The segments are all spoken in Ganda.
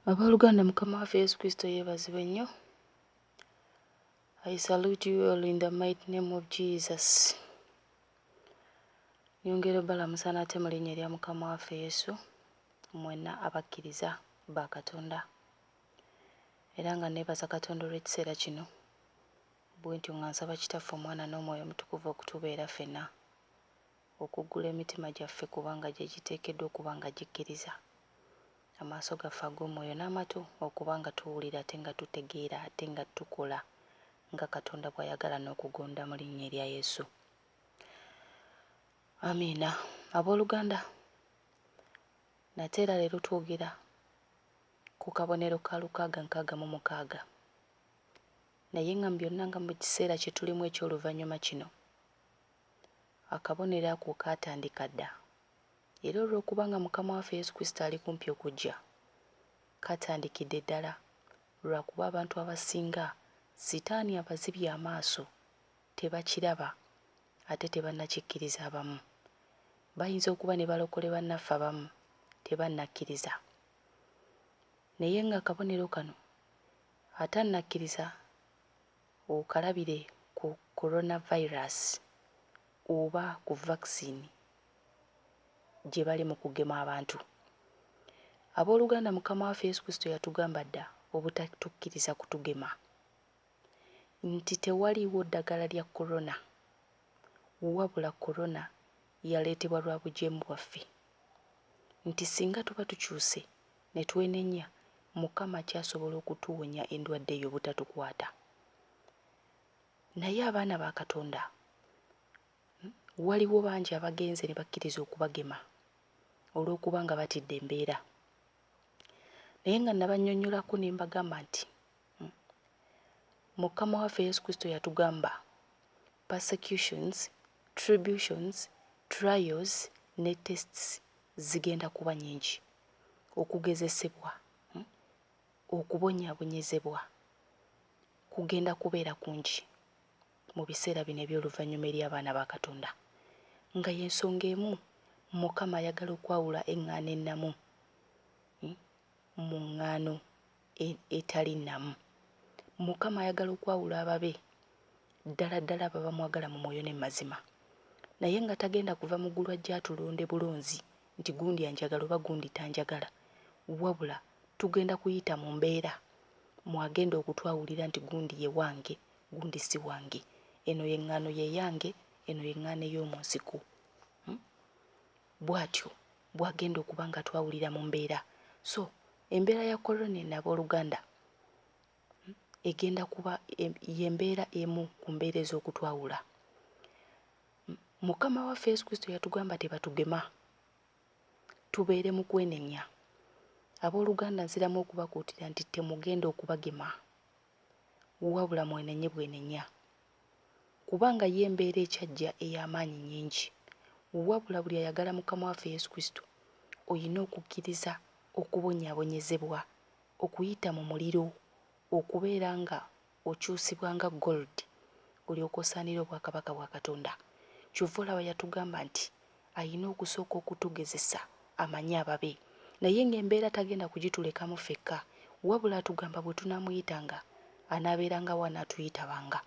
Abooluganda, Mukama waffe Yesu Kristo yeebazibwe nnyo. I salute you all in the mighty name of Jesus. Nyongera obbalamusa nate mu linnya erya Mukama waffe Yesu, mwenna abakkiriza ba Katonda. Era nga neebaza Katonda olw'ekiseera kino, bwe ntyo nga nsaba Kitaffe, Omwana n'Omwoyo Omutukuvu okutubeera ffenna, okuggula emitima gyaffe kubanga gye giteekeddwa okuba nga gikkiriza. Amaaso gaffe ag'omwoyo n'amatu okuba nga tuwulira ate nga tutegeera ate nga tukola nga Katonda bw'ayagala n'okugonda mu linnya erya Yesu. Amiina. Abooluganda, nate era leero twogera ku kabonero ka 666. Naye nga mu byonna nga mu kiseera kye tulimu eky'oluvannyuma kino, akabonero ako kaatandika dda. Era olw'okuba nga Mukama waffe Yesu Kristo ali kumpi okujja, katandikidde ddala lwakuba abantu abasinga Sitaani abazibye amaaso tebakiraba ate tebannakikkiriza abamu. Bayinza okuba ne balokole bannaffe abamu tebannakkiriza. Naye nga akabonero kano atannakkiriza okalabire ku coronavirus oba ku vaccine gye bali mu kugema abantu. Abooluganda, Mukama waffe Yesu Kristo yatugamba dda obutatukkiriza kutugema nti tewaliiwo ddagala lya corona, wabula corona yaleetebwa lwa bujeemu bwaffe. Nti singa tuba tukyuse ne twenenya, Mukama akyasobola okutuwonya endwadde eyo obutatukwata. Naye abaana ba Katonda, waliwo bangi abagenze ne bakkiriza okubagema olw'okuba nga batidde embeera. Naye nga nabannyonnyolako ne mbagamba nti Mukama waffe Yesu Kristo yatugamba persecutions, tribulations, trials ne tests zigenda kuba nnyingi. Okugezesebwa, okubonyaabonyezebwa kugenda kubeera kungi mu biseera bino eby'oluvannyuma eri abaana ba Katonda. Nga y'ensonga emu Mukama ayagala okwawula eŋŋaano ennamu mu ŋŋaano etali nnamu. Mukama ayagala okwawula ababe ddala ddala abo abamwagala mu mwoyo ne mu mazima. Naye nga tagenda kuva mu ggulu ajje atulonde bulonzi nti gundi anjagala oba gundi tanjagala, wabula tugenda kuyita mu mbeera mw'agenda okutwawulira nti gundi ye wange, gundi si wange. Eno ye ŋŋaano ye yange, eno ye ŋŋaano ey'omu nsiko. Bw'atyo bw'agenda okuba nga twawulira mu mbeera. So embeera ya corona eno abooluganda egenda kuba y'embeera emu ku mbeera ez'okutwawula. Mukama waffe Yesu Kristo yatugamba tebatugema, tubeere mu kwenenya. Abooluganda nziramu okubakuutira nti temugenda okubagema, wabula mwenenye bwenenya. Kubanga yo embeera ekyajja ey'amaanyi nnyingi. Wabula buli ayagala Mukama waffe Yesu Kristo olina okukkiriza okubonyaabonyezebwa, okuyita mu muliro, okubeera nga okyusibwa nga gold olyoke osaanire obwakabaka bwa Katonda. Kyova olaba yatugamba nti alina okusooka okutugezesa amanye ababe. Naye ng'embeera tagenda kugitulekamu ffekka, wabula atugamba bwe tunaamuyitanga anaabeerangawo anaatuyitabanga.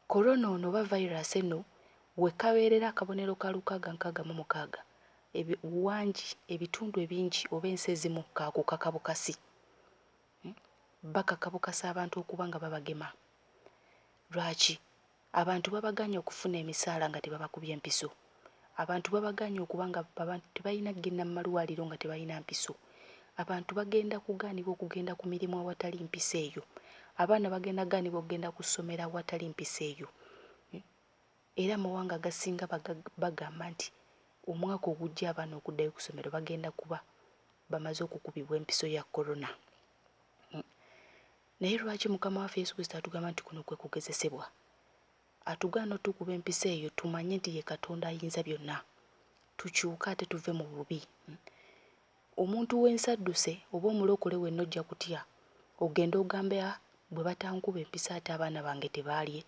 Corona ono oba virus eno we kabeerera akabonero ka 666 wangi ebitundu ebingi oba ensi ezimu kaakukaka bukasi. Bakaka bukasi abantu okuba nga babagema. Lwaki? Abantu babagaanye okufuna emisaala nga tebabakubye mpiso. Abantu babagaanye okuba nga tebalina kugenda mu malwaliro nga tebalina mpiso. Abantu bagenda kugaanibwa okugenda ku mirimu awatali mpiso eyo. Abaana bagenda kugaanibwa okugenda ku ssomero awatali mpiso eyo. Era amawanga agasinga bagamba nti omwaka ogujja abaana okuddayo ku ssomero bagenda kuba bamaze okukubibwa empiso ya corona. Naye lwaki Mukama waffe Yesu Kristo atugamba nti kuno kwe kugezesebwa? Atugaana otukuba empiso eyo tumanye nti ye Katonda ayinza byonna. Tukyuke ate tuve mu bubi. Omuntu w'ensi adduse oba omulokole wenna ojja kutya ogende ogambe ah bwe batankuba empiso ate abaana bange tebaalye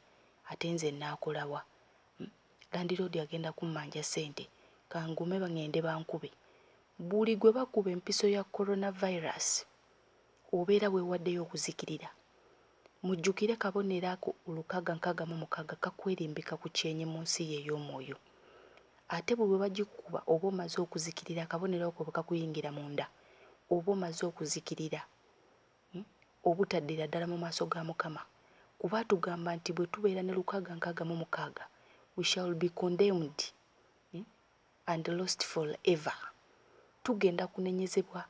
ate nze nnaakola wa? Landiroodi agenda kummanja ssente kangume ŋŋende bankube. Buli gwe bakuba empiso ya coronavirus obeera weewaddeyo okuzikirira. Mujjukire kabonero ako 666 kakwerimbika ku kyenyi mu nsi yo ey'omwoyo. Ate buli lwe bagikuba oba omaze okuzikirira akabonero ako bwe kakuyingira munda oba omaze okuzikirira obutaddira ddala mu maaso ga Mukama. Kuba atugamba nti bwe tubeera ne 666 we shall be condemned and lost for ever. Tugenda kunenyezebwa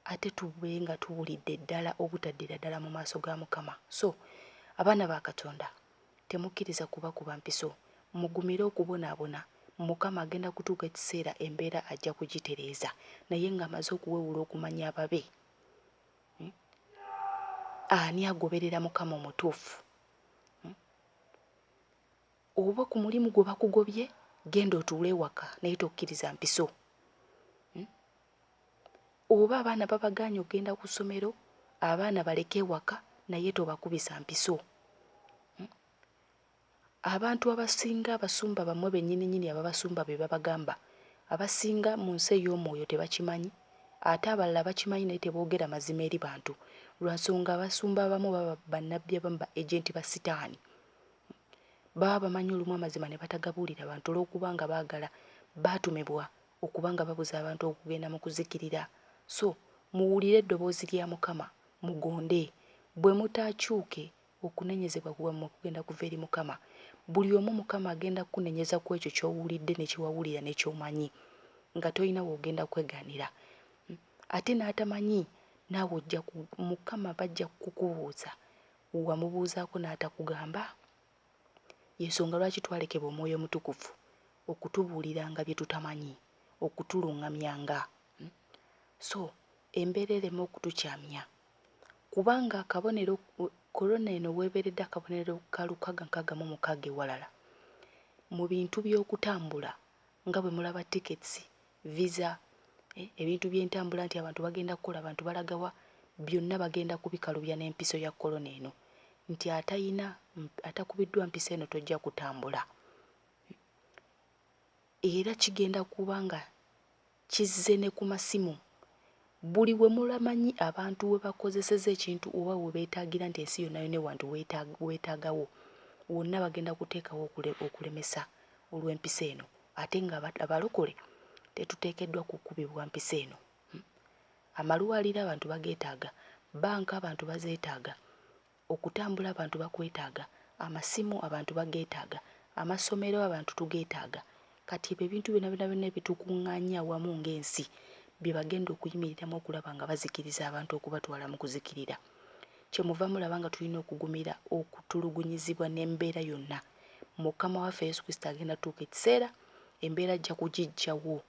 ate tube nga tubulidde ddala obutaddira ddala mu maaso ga Mukama. So abaana ba Katonda temukkiriza kubakuba mpiso, mugumire okubonaabona. Mukama agenda kutuuka ekiseera embeera ajja kugitereeza naye ng'amaze okuwewula okumanya ababe. Ani agoberera Mukama omutuufu? Oba ku mulimu gwe bakugobye genda otuule ewaka naye tokkiriza mpiso. Oba abaana babagaanye okugenda ku ssomero, abaana baleke ewaka naye tobakubisa mpiso. Abantu abasinga abasumba bammwe bennyininyini ababasumba be babagamba. Abasinga mu nsi ey'omwoyo tebakimanyi ate abalala bakimanyi naye teboogera mazima eri bantu lwa nsonga abasumba abamu baba bannabbi abamu ba agenti ba sitaani. Baba bamanyi olumu amazima ne batagabuulira bantu olw'okuba nga baagala baatumibwa okuba nga babuza abantu okugenda mu kuzikirira. So muwulire eddoboozi lya Mukama, mugonde. Bwe mutaakyuke Okunenyezebwa kwammwe kugenda kuva eri Mukama. Buli omu Mukama agenda kukunenyeza ku ekyo ky'owulidde ne kye wawulira ne ky'omanyi, nga tolina w'ogenda kwegaanira. Ate n'atamanyi, naawe ojja ku, Mukama bajja kukubuuza, wamubuuzaako n'atakugamba? Y'ensonga lwaki twalekebwa Omwoyo Omutukuvu okutubuuliranga bye tutamanyi, okutuluŋŋamyanga. So, embeera ereme okutukyamya. Kubanga akabonero, Corona eno weebeeredde akabonero ka 666 ewalala mu bintu by'okutambula nga bwe mulaba tickets, visa, ebintu by'entambula nti abantu bagenda kukola, abantu balaga wa, byonna bagenda kubikalubya n'empiso ya Corona eno nti atayina, atakubiddwa mpiso eno tojja kutambula. Era kigenda kuba nga kizze ne ku masimu. Buli we mulamanyi abantu we bakozeseza ekintu oba we beetaagira nti ensi yonna yonna ewantu weetaagawo, wonna bagenda kuteekawo okulemesa olw'empisa eno. Ate nga abalokole tetuteekeddwa kukubibwa mpisa eno. Amalwaliro abantu bageetaaga, bbanka abantu bazeetaaga. Okutambula abantu bakwetaaga, amasimu abantu bageetaaga, amasomero abantu tugeetaaga. Kati ebyo ebintu byonna byonna byonna ebitukungaanya awamu ng'ensi bye bagenda okuyimiriramu okulaba nga bazikiriza abantu okubatwala mu kuzikirira. Kye muva mulaba nga tulina okugumira okutulugunyizibwa n'embeera yonna. Mukama waffe Yesu Kristo agenda tuuka ekiseera embeera ajja kugiggyawo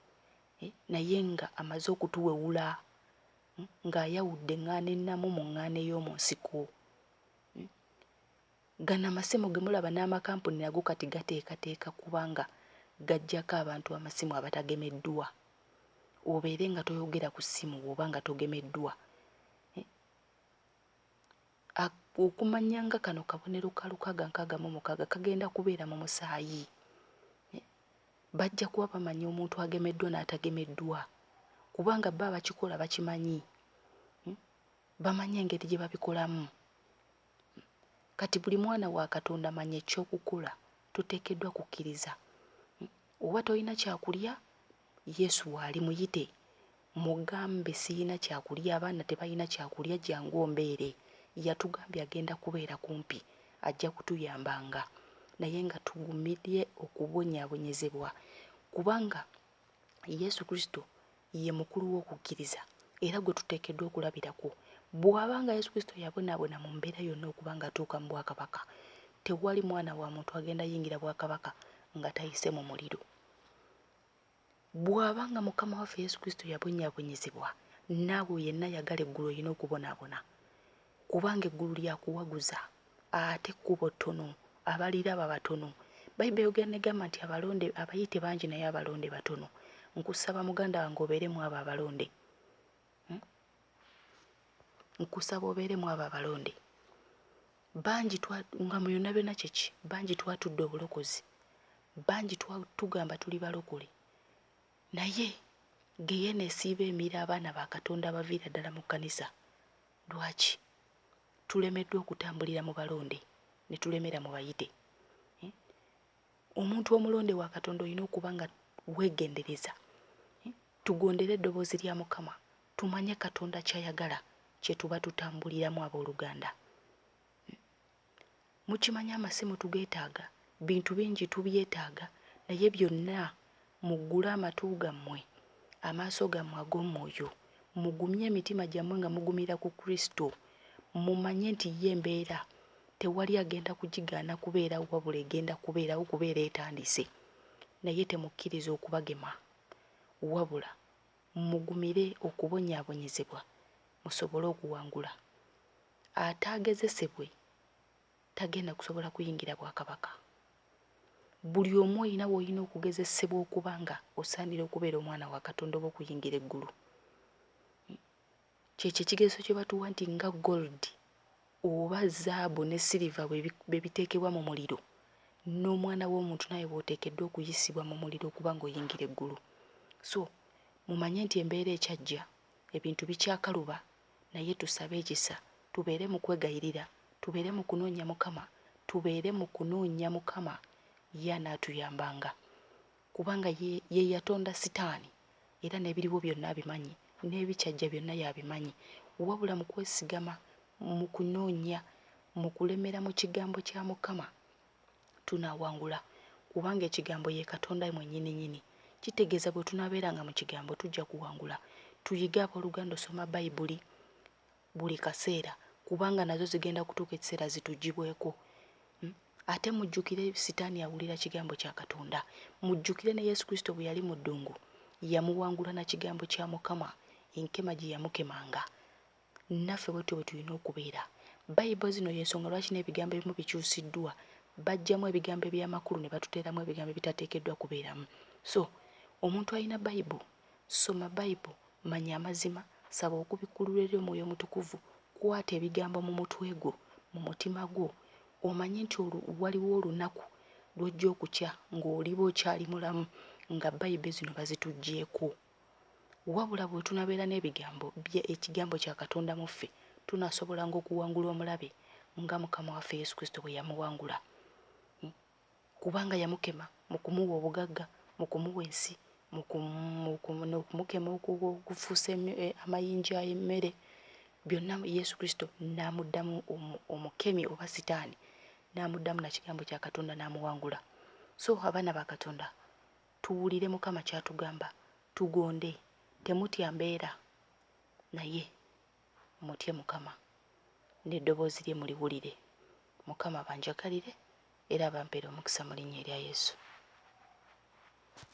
naye nga amaze okutuwewula. Ng'ayawudde eŋŋaano ennamu mu ŋŋaano ey'omu nsiko. Gano amasimu ge mulaba n'amakampuni nago kati gateekateeka kuba nga gaggyako abantu amasimu abatagemeddwa. Obeere nga toyogera ku ssimu bw'oba nga togemeddwa. Okumanya nga kano kabonero ka 666 kagenda kubeera mu musaayi. Bajja kuba bamanya omuntu agemeddwa n'atagemeddwa kubanga bo abakikola bakimanyi. Bamanyi engeri gye babikolamu. Kati buli mwana wa Katonda manya eky'okukola. Toteekeddwa kukkiriza. Oba tolina kyakulya, Yesu waali muyite. Mugambe siyina kyakulya, abaana tebalina kyakulya jangu ombeere. Yatugambye agenda kubeera kumpi ajja kutuyambanga naye nga tugumidye okubonyabonyezebwa kubanga Yesu Kristo ye mukulu w'okukkiriza era gwe tuteekeddwa okulabirako. Bw'aba nga Yesu Kristo yabonabona mu mbeera yonna okuba nga atuuka mu bwakabaka, tewali mwana wa muntu agenda yingira bwakabaka nga tayise mu muliro. Bw'aba nga Mukama waffe Yesu Kristo yabonyaabonyezebwa, naawe yenna ayagala eggulu olina okubonaabona. Kubanga eggulu lya kuwaguza, ate ekkubo ttono, abaliraba batono. Bayibuli eyogera n'egamba nti abalonde, abayite bangi naye abalonde batono. Nkusaba muganda wange obeere mu abo abalonde. Nkusaba obeere mu abo abalonde. Bangi twa, nga mu byonna byonna kye ki? Bangi twatudde obulokozi. Bangi twa, tugamba tuli balokole. Naye Ggeyeena esiiba emira abaana ba Katonda abaviira ddala mu kkanisa. Lwaki? Tulemeddwa okutambulira mu balonde ne tulemera mu bayite. Omuntu omulonde wa Katonda olina okuba nga weegendereza. Tugondere eddoboozi lya Mukama, tumanye Katonda ky'ayagala kye tuba tutambuliramu abooluganda. Mukimanyi amasimu tugeetaaga, bintu bingi tubyetaaga naye byonna muggule amatu gammwe, amaaso gammwe ag'omwoyo, mugumye emitima gyammwe nga mugumira ku Kristo, mumanye nti ye embeera tewali agenda kugigaana kubeerawo wabula egenda kubeerawo kubeera etandise. Naye temukkiriza okubagema wabula mugumire okubonyaabonyezebwa musobole okuwangula. Ataagezesebwe tagenda kusobola kuyingira bwakabaka. Buli omu olina w'olina okugezesebwa okuba nga osaanira okubeera omwana wa Katonda oba okuyingira eggulu. Kyekyo ekigezeso kye batuwa nti nga gold oba zaabu ne siriva bwe biteekebwa mu muliro, n'omwana w'omuntu naye bw'oteekeddwa okuyisibwa mu muliro okuba ng'oyingira eggulu. So mumanye nti embeera ekyajja, ebintu bikyakaluba naye tusabe ekisa, tubeere mu kwegayirira, tubeere mu kunoonya Mukama, tubeere mu kunoonya Mukama ye anaatuyambanga kubanga ye, ye yatonda sitaani era n'ebiriwo byonna abimanyi n'ebikyajja byonna y'abimanyi. Wabula mu kwesigama, mu kunoonya, mu kulemera mu kigambo kya Mukama tunaawangula kubanga ekigambo ye Katonda mwennyininyini. Kitegeeza bwe tunaabeeranga mu kigambo tujja kuwangula. Tuyige abooluganda osoma Bayibuli buli kaseera kubanga nazo zigenda kutuuka ekiseera zituggyibweko. Ate mujjukire sitaani awulira kigambo kya Katonda. Mujjukire ne Yesu Kristo bwe yali mu ddungu yamuwangula na kigambo kya Mukama enkema gye yamukemanga. Naffe bwetutyo bwe tulina okubeera. Bayibuli zino y'ensonga lwaki n'ebigambo ebimu bikyusiddwa. Baggyamu ebigambo eby'amakulu ne batuteeramu ebigambo ebitateekeddwa kubeeramu. So, omuntu alina Bayibuli, soma Bayibuli, manya amazima, saba okubikkulirwa eri Omwoyo Omutukuvu, kwata ebigambo mu mutwe gwo, mu mutima gwo, omanye nti waliwo olunaku lw'ojja okukya ng'oliba okyali mulamu nga Bayibuli zino bazituggyeeko. Wabula bwe tunabeera n'ebigambo bye ekigambo kya Katonda mu ffe, tunaasobolanga okuwangula omulabe nga Mukama waffe Yesu Kristo bwe yamuwangula. Kubanga yamukema mu kumuwa obugagga, mu kumuwa ensi, mu kumukema okufuusa amayinja emmere, byonna Yesu Kristo n'amuddamu omukemi oba sitaani n'amuddamu na kigambo kya Katonda n'amuwangula. So abaana ba Katonda tuwulire Mukama ky'atugamba, tugonde, temutya mbeera naye mutye Mukama n'eddoboozi lye muliwulire. Mukama abanjagalire era abampeere omukisa mu linnya erya Yesu.